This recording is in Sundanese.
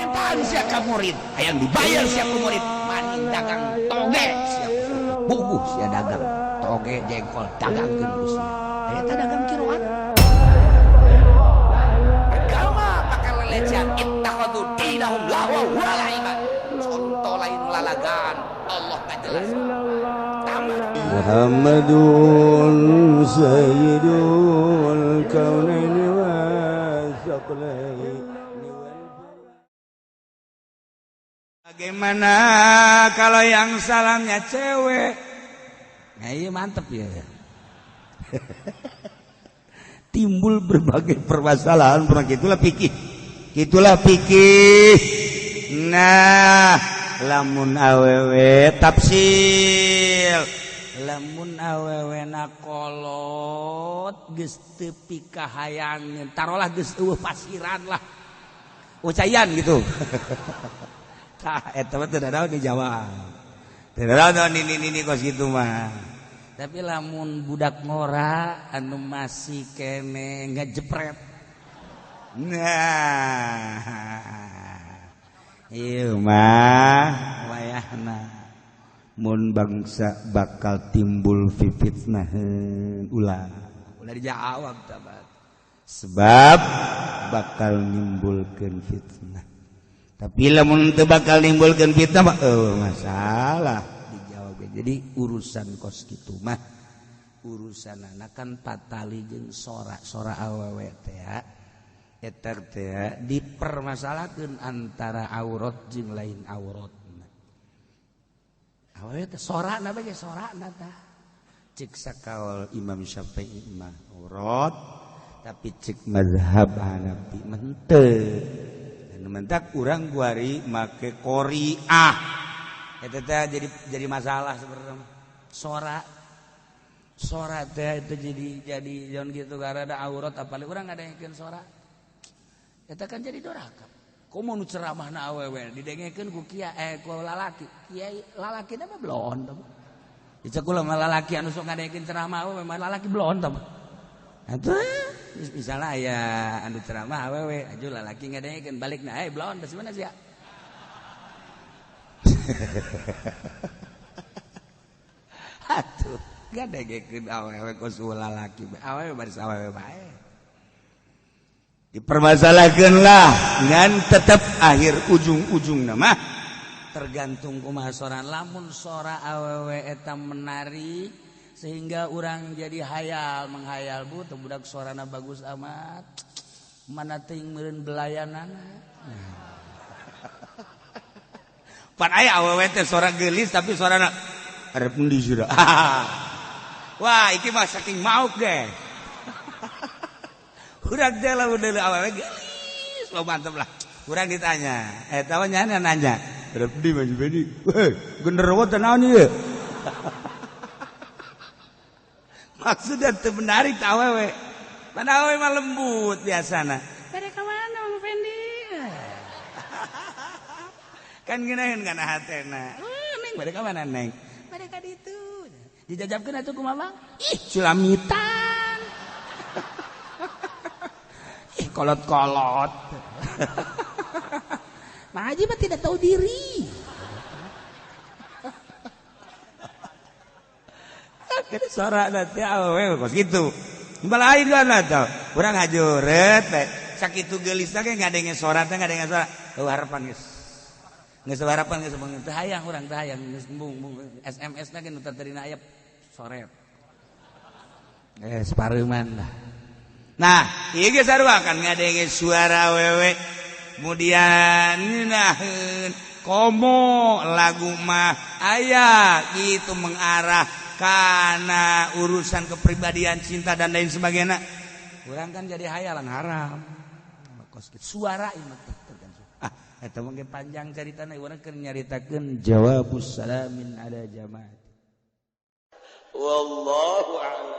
Dimintaan sia ka murid, hayang dibayar sia ku murid, maning dagang toge sia. Bubuh sia dagang toge jengkol dagangkeun ku sia. Eta dagang kiroan. Agama bakal lelecehan ittakhadhu dinahum lahwa wa la'iban. Contoh lain lalagan Allah ngajelas. Tamat. Muhammadun sayyidul kaunaini wasaqlaini. Bagaimana kalau yang salamnya cewek? Nah, iya mantep ya. Timbul berbagai permasalahan, pernah gitulah pikir. Gitulah pikir. Nah, lamun awewe tafsil. Lamun awewe na kolot geus teu pikahayangeun, tarolah geus eueuh pasiran lah. Ucayan gitu. Tah eta mah teu dadaon dijawab. Teu dadaon nini-nini kos kitu mah. Tapi lamun budak ngora anu masih kene ngejepret. Nah, ieu mah wayahna mun bangsa bakal timbul fitnaheun ulah. Ulah dijawab tabat. Sebab bakal nimbulkeun fitnah. Tapi lamun teu bakal nimbulkeun fitnah mah masalah dijawab. Jadi urusan kos kitu mah urusanana kan patali jeung sora-sora awewe teh eta teh dipermasalahkeun antara aurat jeung lain aurat. Awewe teh sorana bae sorana tah. Cek sakaol Imam Syafi'i mah aurat, tapi cek mazhab Hanafi mah henteu. Mentak urang guari make qoriah eta teh jadi masalah sebenarnya. Sora sora teh itu jadi jangan gitu karena ada aurat apalagi urang ngadengekeun sora eta kan jadi doraka. Komo nu ceramahna awewe didengekeun ku kiai ku lalaki, kiai lalaki mah blon tah. Dicek kula mah lalaki anu sok ngadengekeun ceramah awewe mah lalaki blon tah. Atuh misalnya aya anu ceramah awewe aju lalaki ngadengekeun balikna blon da mana sia. Atuh ngadengekeun awewe kos lalaki awewe baris awewe bae. Dipermasalahkeun lah ngan tetep akhir ujung-ujungna mah tergantung kumaha sora. Lamun sora awewe eta menarik sehingga orang jadi hayal menghayal bu teu budak sorana bagus amat mana teuing meureun belayanana. Pan aya awewe teh sora geulis tapi sorana arep endi sira. Wah iki mah saking mauk ge. Urang teh lamun deuleu awewe geulis lo mantep lah. Urang ditanya eta mah nya nanya arep endi Mas Beni. Weh genderuwo teh naon ieu. Maksudnya teu menarik tah awewe. Pan awewe mah lembut biasana. Bade ka mana Mang Fendi? Kan ngeunaheun kana hatena. Neng bade ka mana neng? Bade ka ditu. Dijajabkeun atuh ku mamang. Ih, culamitan. Ih, kolot-kolot. Mang Haji mah tidak tahu diri. Sora nanti awewe kos kitu. Balain kan atuh. Urang hajureut teh. Sakitu geulisna ge ngadenge sora teh ngadenge sora. Eueuh harapan geus. Geus harapan geus teu hayang urang teu hayang geus embung SMS na ge nu taterina aya soret. Separeuman lah. Nah, ieu ge sarua kan ngadenge suara awewe. Kemudian ngeunaheun komo lagu mah aya gitu mengarah karena urusan kepribadian cinta dan lain sebagainya. Urang kan jadi hayalan haram. Suara ieu mah tergantung. Ah, eta mah panjang caritana urang keur nyaritakeun jawabus salamin ala jamaah. Wallahu a'lam.